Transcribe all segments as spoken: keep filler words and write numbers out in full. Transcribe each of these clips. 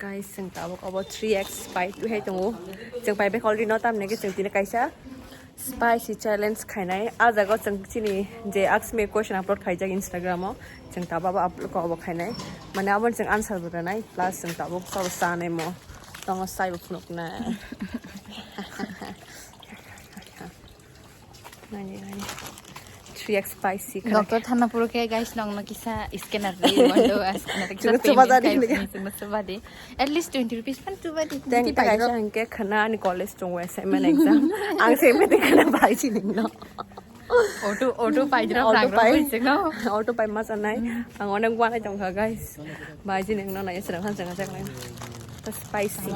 Guys, chwng tabuk obo three X pai twi hai tongo. Chwng pai bag already no tamni hwnkhe chwng tini kaisa spicy challenge khainai. Ah jaga o chwng chini je ask me question upload khaijak Instagram o. Chwng tabuk abo upload ko obo khainai. Mane abo chwng answer bo rwnai plus chwng tabuk sabo chanai mo. Tongo saibo phunuknai. Nani, nani. Three X spicy. Doctor thana puro khe guys nong no kisa scanner ri wando scanner kisa Chwng payment chubajadi kai hinwi. Chwng chubajadi. At least twenty rupees pan chubadi. Teng Twenty teng pai kaisa dro. Hingke khana ani college tongo assignment exam. Ang se mete khana bai si ningno. Auto auto pai dra Auto lang pai. Ro chwng. Auto pai ma sanai. Ang onek wanai tongkha guys. Bai si ningno na yesra khan chwng chwng. Spicy.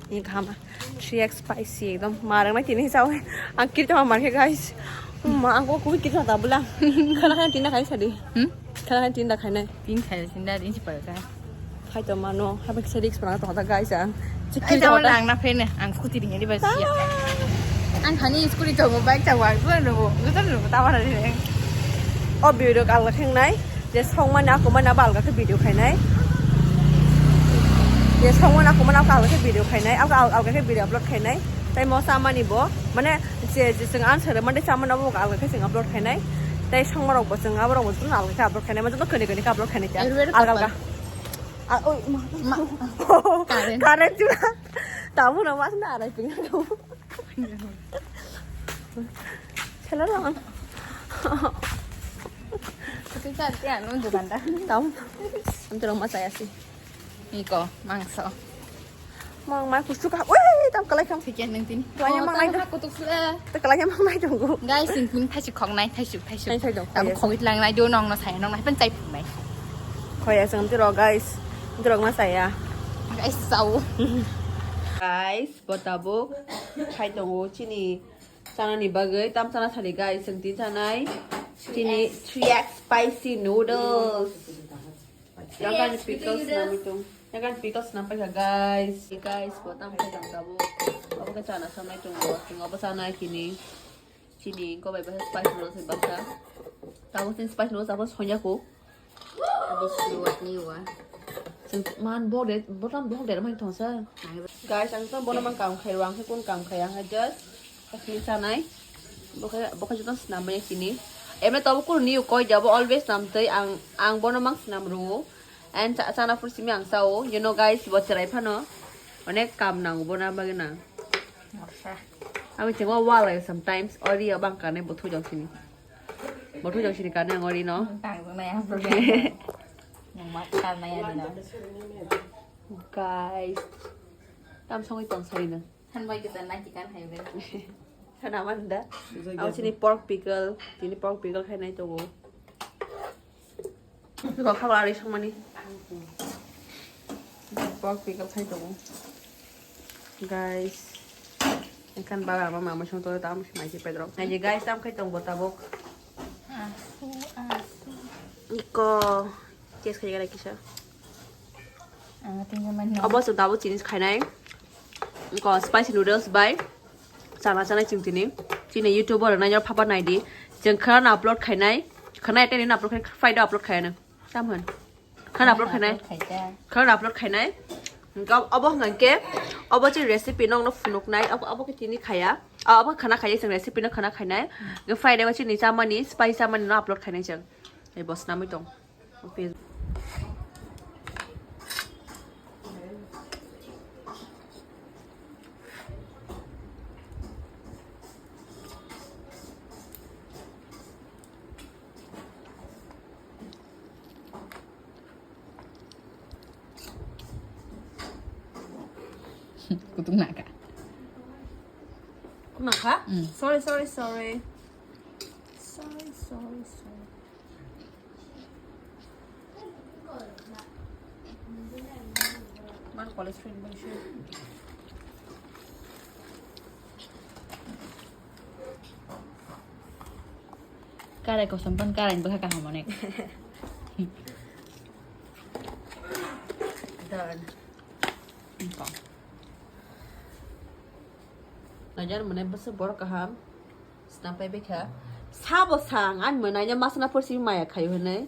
Ni khama. Three X spicy ekdom. Marang na kini sawi. Ang kirta ma marke guys. Ma ang ko kubi kirta ta bula. Khana khana tinda khai sadi. Hmm? Khana khana tinda khai nai. Tin khai tinda din si parka. Khai to mano. Haba kisa risk parang to ta guys ang. Ai Chikil jawal ta. Ang na phene. Ang scooty ding di bas ya. Ang khani scooty to mo bike ta wa. Gua no. Gua no ta wa na. O video kal kheng nai. Je songmani akumani abo alga khe video khainai. Je songmani akumani abo alga khe video khainai. Abo al-, alga khe video upload khainai. Tai mo chamani bo, mane je, je chwng answer mande chamani abo alga khe chwng upload khainai. Tai songmarok bo chwng aborok bo chwng alga khe upload khainai. Mane joto kani kani khe upload khainai ta. Everywhere alga alga. Purple. Ah, oi, ma. Ma. Current. Current chuna. Tamu na mas na arai ping. Hello, Ron. Itu cantik anu dukanda. Tam. Am terang masa ya sih. Iko, mangso. Mang mai kusuka. Woi, tam kalai kam. Sikyan nang tin. Tuanya mang nai. Kutuk sula. Tekalai mang nai tunggu. Guys, sing pun thaisu khong nai, thaisu, thaisu. Thaisu dong, thaisu. Tam khong it lang nai do nong no saya nong nai pen chai pun nai. Khoya sing tiro guys. Tiro masa ya. Guys, sau. Guys, bo tabuk khai tongo chini chanani bagwi, tam chana sadi guys, chwng tin chanai chini three X spicy noodles. Yakan pickles nami tung. Yakan pickles nang paikha guys. Guys, bo tam khai tong tabuk. Abo khe chana samai tongo. Chwng abo chanai chini. Chini ko bai bai spicy noodles bai baksa. Tabuk chini spicy noodles abo sonya ko. Abo suwat ni wa. Chwng man bo de, bo tam bo de mai thongsa. Guys, ang to bono mang kam khai rang, kun kam khai ang just. Kasi chanai. Bo khe, bo khe joto snam bai chini. Eme to kun ni koi jabo always nam tei ang, ang bono mang snam ru. And cha-, chana pur simi ang sao. You know guys, bo cherai phano. Onek kam nang bo na bagina. Morsa. Ami chego wala sometimes ori abang kane bo thujok sini. Bo thujok sini kane ang ori no. Tang nai ang problem. Nang mat kar nai ani no. Guys. Tam songwi tong sai no. Han bai kita nai tikan hai ben. Sana man da. Au sini pork pickle, sini pork pickle khai nai tongo. Rok kha bari songmani. Pork pickle khai tongo. Guys. Ekan baba ama mama song to tam mai si pedro. Nai guys tam khai tong bo tabok. Asu, asu. Iko. Test khai gara kisa. Ang tinggal main. Abo se tabok chini khainai. Iko spicy noodles bai. Chana chana chwng tini. Chini YouTube o rwnai no phapa nai di. Chwng khana upload khainai. Khana ete ni upload khai, Friday upload khainai. Tam hwn. Khana upload khainai. Khana upload khainai. Ga-, obo hwnkha khe, obo chini recipe nokno phunuknai. Obo, obo khe tini khaya. Ah, obo khana khaya chwng recipe no khana khainai. Ga Friday o chini chamani, spicy chamani no upload khainai chwng. Ei bo snamwi tong. Okay. Kutung naka. Kunaka? Mm. Sorry, sorry, sorry. Sorry, sorry, sorry. Man college friend bai se. Karai kosom pan karai bwkha kaham onek. Done. Najar mane bwswk borok kaham. Snam pai bekha. Sabo sang, ani mwnai no masana porsi maya khayo hinwi.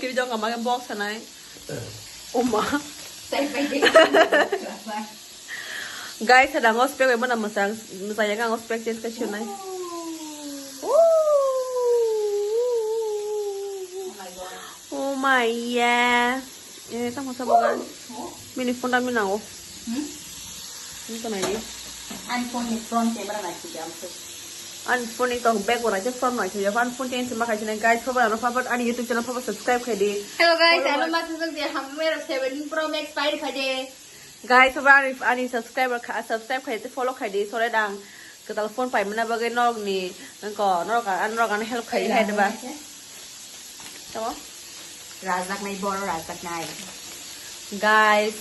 Kiri jong kama ke box sanai. Oma. Guys, ada ngos pek mana masang, masang yang ngos pek change ke chunai. Oh my God. Oh my, yeah. Eh, tamo sabo guys. Mini phone da minango. Hmm? Ini to nai di. Ani phone ni front camera nai sidi amse. Ani phone ni tong back ora je front nai sidi. Ani phone change ma khai sini guys. Phabar ano phabar ani YouTube channel phabar subscribe khai di. Hello guys, follow ano ma sujak je hamwe seventeen Pro Max pai khai de. Guys, phabar ani, ani subscriber kha, subscribe khai de, follow khai di. Sore dang. Kwtal phone paimani bagwi norokni, nokho, norok, norok ano help khai hai diba? Tamo? Rajaknai boro rajaknai. Guys,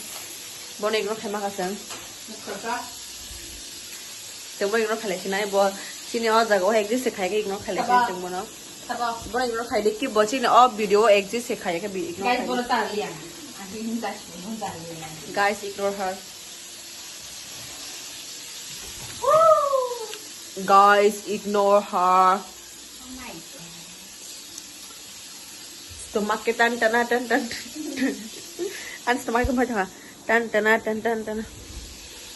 bono ignore khaima kha chwng. Chwngbo ignore khailai sinai, bo chini o jaga o exist se khai khe ignore khailai sinai chwng bono. Bono ignore khaidi ki bo chini o video o exist se khai khe bi ignore khaidi. Guys, ignore her. Guys, ignore her. Stomach ke tan tana tan tan. An stomach ke mai thanga. Tan tana tan tan tana.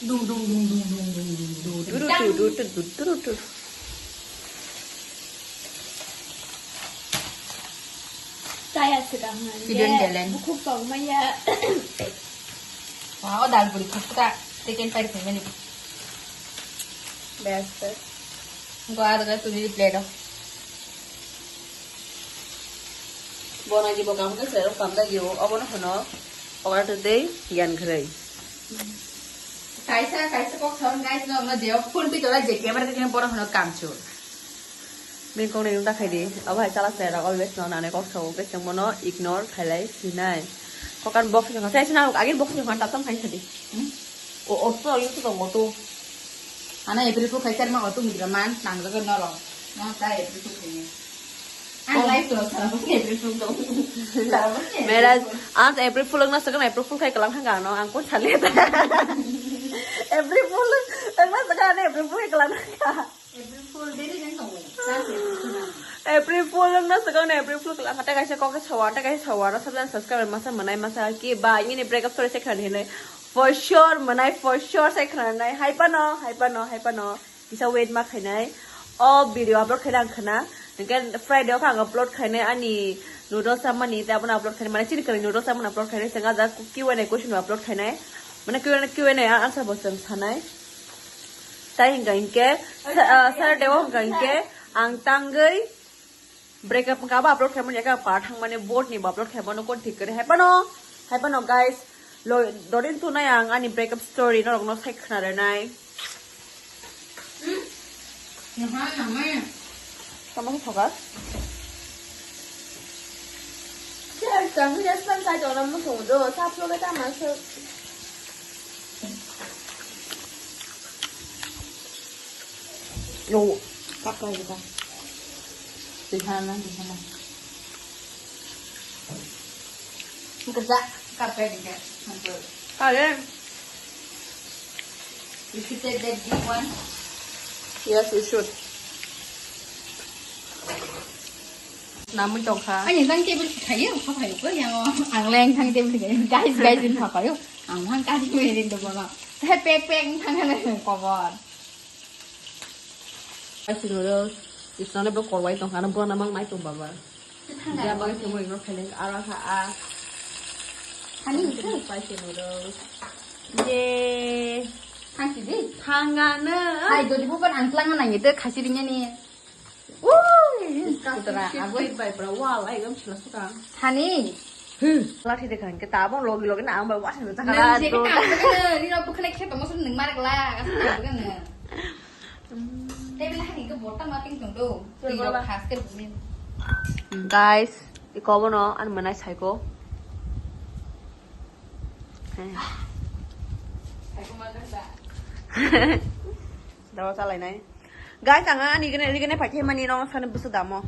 Dung dung dung dung dung dung dung dung. Turu turu turu turu turu. Chaya sedang. Hidden talent. Bukhuk tong maya. Wow, dal puri khukta. Chicken curry phaimani. Best. Go ada ga tuni plate o. Bono jibo kam khe selero kam da jibo. Obono hono. Ogar to dei yan khrai. Kaisa, kaisa kok thon guys no, no jeo phone pi tola je camera ke bono hono kamchur. Bini kokno ignore ta khaidi. Abo hai chala se rok always no nane kok sao, hwnkhe chwng bono ignore khailai sinai. Kokan box jongkha, sai sina agin box jongkha, tatam khai sadi. Hmm? O, auto, auto, auto. Ana April Fool khai sar ma auto mudra man, nang jaga noro. No, ta April Fool khai. Ang live to, sara bosni April Fool to. Sara bosni April Fool. Meras, ang April Fool wngna sakang, April Fool khai kalang thangka no, ang kon sali ta. April Fool wngna sakang, April Fool khai kalang thangka. April Fool, dere jeng tongo. April Fool wngna swkang na April Fool kwlwng kha, tei kaisa kok sawa, tei kaisa sawa, no sabjani subscriber masa mwnai masa ki ba ini breakup story se khna hinwi. For sure mwnai, for sure se khna nai. Hai pano, hai pano, hai pano. Kisa wait ma khainai. O video upload khaina ang khna. Hwnkhe Friday o kha ang upload khainai ani noodles samani, tei abono upload khainai. Mane chini kwrwi noodles samani upload khainai. Sengajak Q and A question upload khainai. Mane Q and A, Q and A answer bo chwng sanai. Tai hwnkha hinkhe, sa-, ah, Saturday o hwnkha hinkhe ang tangwi breakup wngkha abo upload khaimani, eka part thangmani board ni bo upload khaimano kon thik kare. Hai phano, hai phano guys, lo, dorin tunai ang ani breakup story norokno sai khna rwnai. Tamo khe thoka? Sir, kami restaurant kai tona musung do, sa phlo ke tama se. Yo, kapai kita. Di sana, di sana. Kerja, kapai kita. Kalian. You should take that big one. Yes, you should. Namui tongkha. Ani jang table khayo, kha khayo ko yang. Ang leng thang table khayo. Guys, guys, in kha khayo. Ang thang ka di mo rin do bono. He pek pek thang thang kobor. Spicy noodles. Isnano bo korwai tongkha, ano bono mang nai tong baba. Ya bagwi tongwi no khaileng aro kha a. Ani spicy noodles. Ye. Thangsi di. Thangano. Hai, dodi buban ang tlang nang ite khasi ringani. Ui, sutra, aboi. Bai bra wal ai gam chila sutra. Thani. Lathi de khang ke tabong logi logi na ang bai wasa na. Nang je ke tang ke ni no bukhne khe tong so nang mar gla. Table hani ke bota mating tong do. Tilo khas ke bumi. Guys, iko bono an manai saiko. Dawa salai nai. Guys, ang ani gane, ani gane pakai mani rong sana busu damo.